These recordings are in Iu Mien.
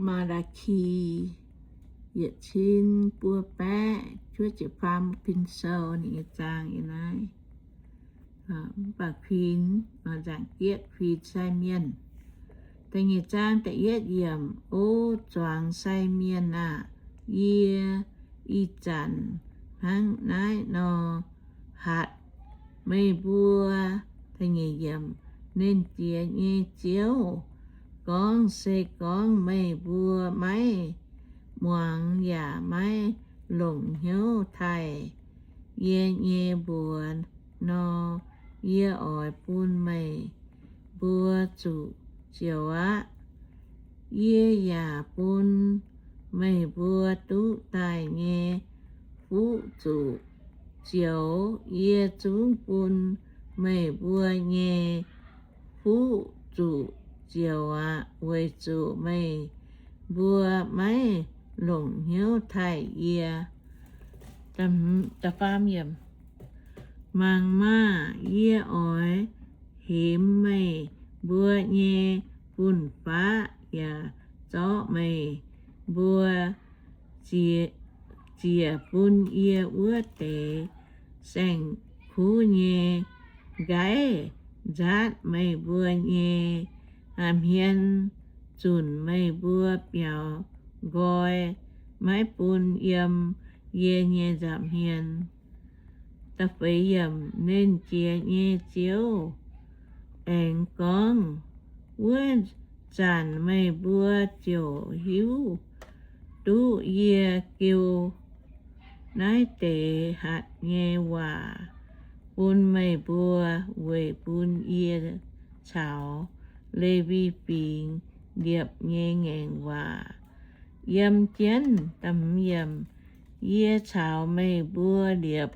Maa^laa^ki yietc cin buo baeqv juov ziepc faam pin sou ninh nyei zaang yiem naaiv. Mv baac kuinx, nzaangc jieqv kuinx sai mienh. Da'nyeic zaang da'yietv yiemc. O zuangx sai mienh aah! Yie ih zanc hnangv naaiv nor hatc meih mbuo. Da'nyeic yiemc. Nernh Jiex nyei Ziouv gorngv, Se gorngv meih mbuo maiv muangx yaac maiv longc hnyouv taaih yie nyei mbuox nor, yie oix bun meih mbuo zuqc zioux aqv. Yie yaac bun meih mbuo duqv daaih nyei fuqv zuqc zioux. Yie zungv bun meih mbuo nyei fuqv zuqc zioux aqv, weic zuqc meih mbuo maiv longc hnyouv taaih yie. Mangc maah! Yie oix hemx meih mbuo nyei fun-faqv yaac zorqv meih mbuo ziec bun yie wuov deix saeng-kuv nyei nqaiv nzaatv meih mbuo nyei hmien, zunc meih mbuo biaux nqoi, maiv bun yiem yie nyei nza'hmien. Nernh Jiex nyei Ziouv aengx gorngv, Wuov zanc meih mbuo ziouc hiuv duqv yie geu naaiv deix hatc nyei waac bun meih mbuo weic bun yie caux Lewi Fingx Liepc nyei ngaengc waac yiem jienv. Yie caux meih mbuo liepc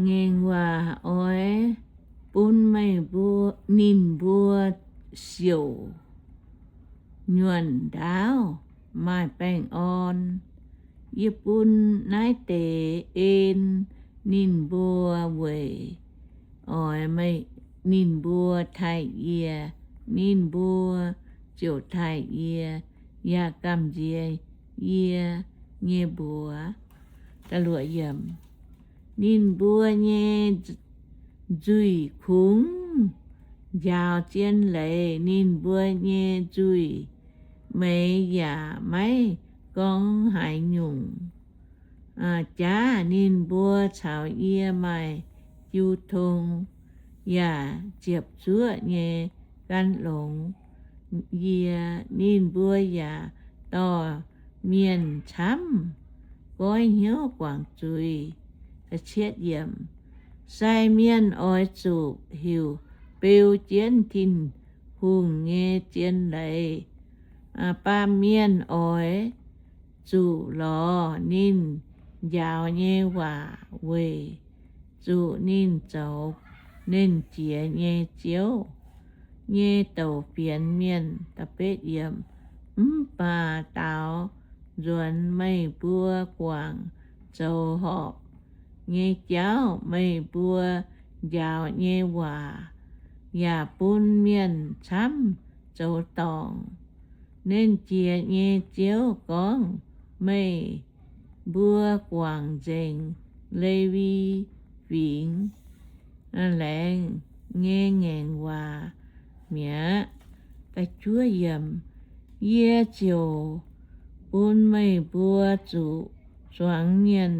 ngaengc waac oix bun meih mbuo, ninh mbuo siouc nyuonh ndaauv maaih baengh orn. Yie bun naaiv deix en ninh mbuo weic oix ninh mbuo taaih yie. Ninh mbuo ziouc taaih yie yaac gamh nziex yie nyei mbuox. Ninh mbuo nyei nzuih kungx njaaux zien leiz, ninh mbuo nyei nzuih meix yaac maiv gorngv haaix nyungc. Jaav ninh mbuo caux yie maaih jiu tong yaac ziepc zuoqv nyei gan longx yie. Ninh mbuo yaac dorh mienh camv goiv hnyouv guangc zuiz. Sai mienh oix zuqc heuc beu jienv Tin-Hungh nyei zien leiz. Baamh mienh oix zuqc lorz ninh njaaux nyei waac weic zuqc ninh zoux Nernh Jiex nyei Ziouv nyei douc fienx mienh. Mv baac daaux nzuonx meih mbuo guangc zoux horpc nyei jauv, meih mbuo njaaux nyei waac yaac bun mienh camv zoux dorngc. Nernh Jiex nyei Ziouv gorngv, Meih mbuo guangc nzengc Lewi Fingx Laengz nyei ngaengc waac mi'aqv. Yie ziouc bun meih mbuo zuqc zuangx mienh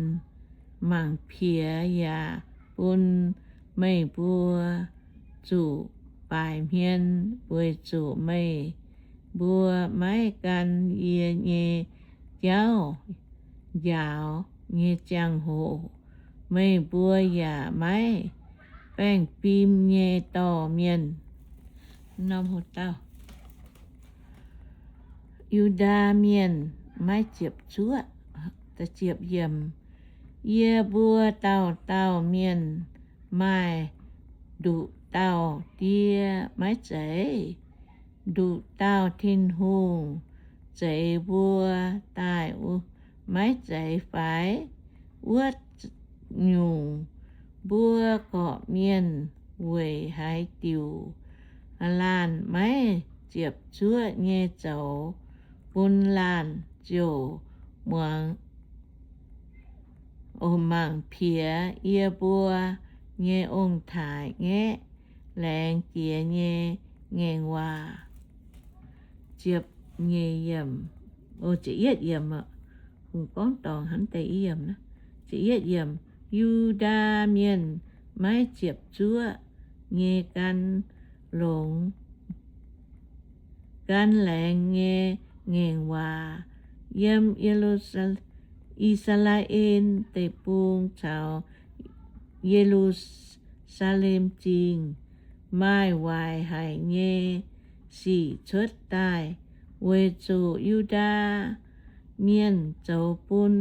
mangc piex yaac bun meih mbuo zuqc baaic hmien, weic zuqc meih mbuo maiv gan yie nyei jauv njaaux nyei ziangh hoc, meih mbuo yaac maiv baengh fim nyei dorh mienh. Yu^ndaa Mienh maiv ziepc zuoqv. Yie mbuo dauh dauh mienh maaih nduqc dauh die, maiv zeiz? Nduqc dauh Tin-Hungh zeix mbuo daaih maiv zeiz fai? Wuov nyungc, mbuo gorqv-mienh weic haaix diuc laanh maiv ziepc zuoqv nyei zoux bun laanh ziouc muangx, mangc piex yie mbuo nyei ong-taaix-ngaeqv laengz jiex nyei ngaengc waac. Ziepc nyeic yiemc, ziepc yietv yiemc, gorngv dorngc hnangv deix i yiemc. Ziepc yietv yiemc, Yu^ndaa Mienh maiv ziepc zuoqv nyei gan longx, gan laengz nyei ngaengc waac. Yiem Ye^lu^saa, I^saa^laa^en Deic-Bung caux Ye^lu^saa^lem Zingh maaih waaic haic nyei sic cuotv daaih, weic zuqc Yu^ndaa Mienh zoux bun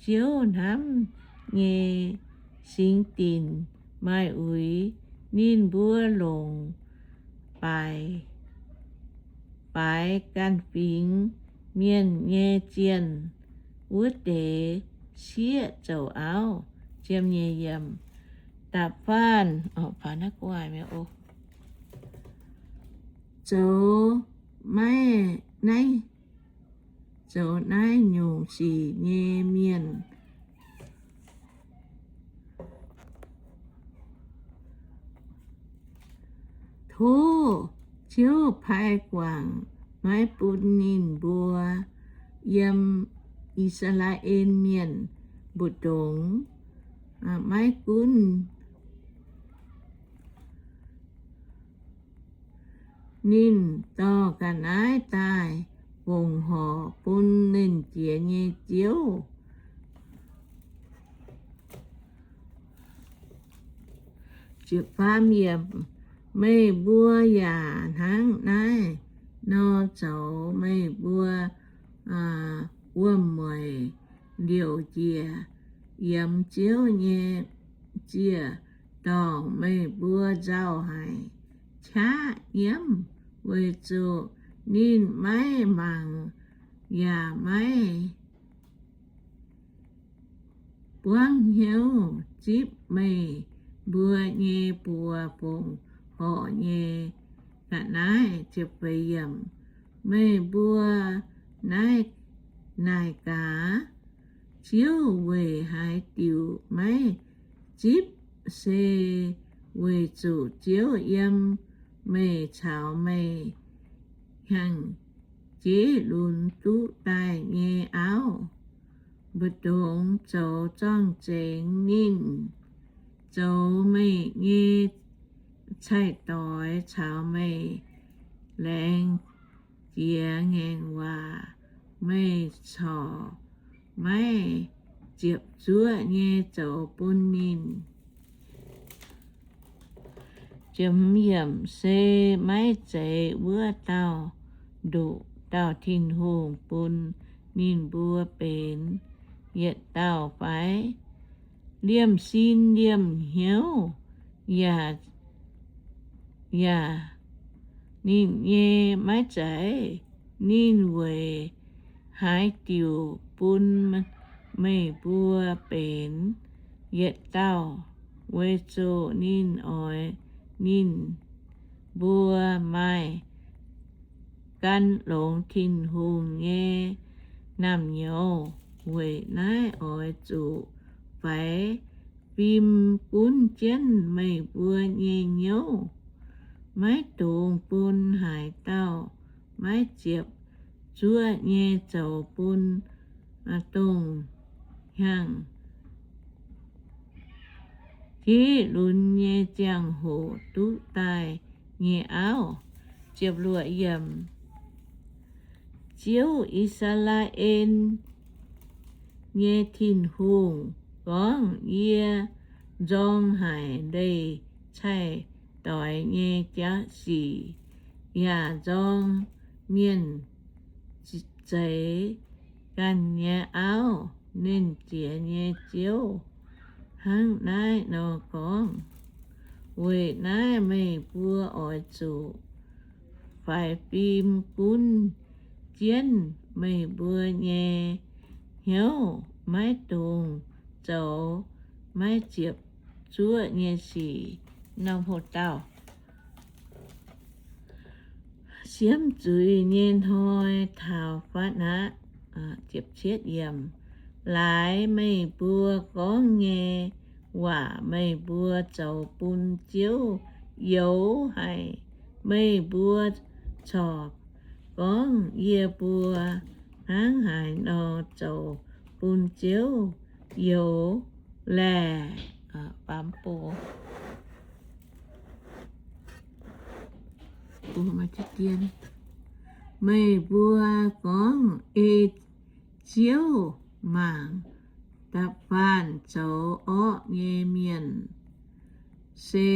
Ziouv hnamv nyei singx dinc maaih uix. Ninh mbuo longc baaix, baaix ganh fingx mienh nyei zienh wuov deix sieqv zoux auv. Da'faanh zoux maiv, zoux naaiv nyungc sic nyei mienh, tov Ziouv pai guangc maiv bun ninh mbuo yiem I^saa^laa^en Mienh mbu'ndongx. Maiv gunv ninh dorh ga'naaiv daaih fongc horc bun Nernh Jiex nyei Ziouv. Meih mbuo yaac hnangv naaiv nor zoux. Meih mbuo wuom-mueic liouc njiec yiemx Ziouv nyei ziec-dorngh, meih mbuo nzauh haic qaqv nyiemv, weic zuqc ninh maiv mangc yaac maiv buangv hnyouv zipv meih mbuo nyei buoz fongc horc nyei ga'naaiv. Meih mbuo naaic, naaic gaax, Ziouv weic haaix diuc maiv zipv? Se weic zuqc Ziouv yiem meih caux meih hnyangx-jeiv lunx duqv daaih nyei auv mbu'ndongx zoux zorng-zengx. Ninh zoux meih nyei cai-doix caux meih laengz jiex ngaengc waac. Meih corc maiv ziepc zuoqv nyei zoux bun ninh. Se maiv zeiz wuov dauh nduqc dauh Tin-Hungh bun ninh mbuo benx yietc dauh fai? Liemh sin liemh hnyouv yaac, yaac ninh nyei maiv zeiz? Ninh weic haaix diuc bun meih mbuo benx yietc dauh? Weic zuqc ninh oix ninh mbuo maaih gan longx Tin-Hungh nyei naamh nyouz. Weic naaiv oix zuqc faix fim gunv jienv meih mbuo nyei hnyouv. Maiv dungx bun haaix dauh maiv ziepc zuoqv nyei zoux bun dongh hnyangx-jeiv lunx nyei ziangh hoc duqv daaih nyei auv. Ziouv, I^saa^laa^en nyei Tin-Hungh, gorngv, Yie nzorng haic leih cai-doix nyei jauv sic, yaac nzorng mienh zeix ganh nyei auv. Nernh Jiex nyei Ziouv hnangv naaiv nor gorngv. Weic naaiv meih mbuo oix zuqc faix fim gunv jienv meih mbuo nyei hnyouv, maiv dungx zoux maiv ziepc zuoqv nyei sic. Norm hoc dauh siemv zuiz nyei hnoi taux fatv aqv. Laaix meih mbuo gorngv nyei waac meih mbuo zoux bun Ziouv youx haic. Meih mbuo corc gorngv, yie mbuo hnangv haaix nor zoux bun Ziouv youx laeh? Meih mbuo gorngv, ei Ziouv mangc da'faanh zoux orqv nyei mienh, se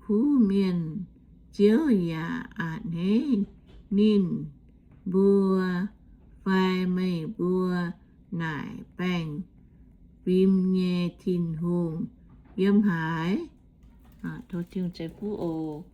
kuv mienh. Ziouv yaac a'hneiv ninh mbuo. Fai meih mbuo naaic baengh fim nyei Tin-Hungh yiem haaix? Tov Tin-Hungh ceix fuqv oc.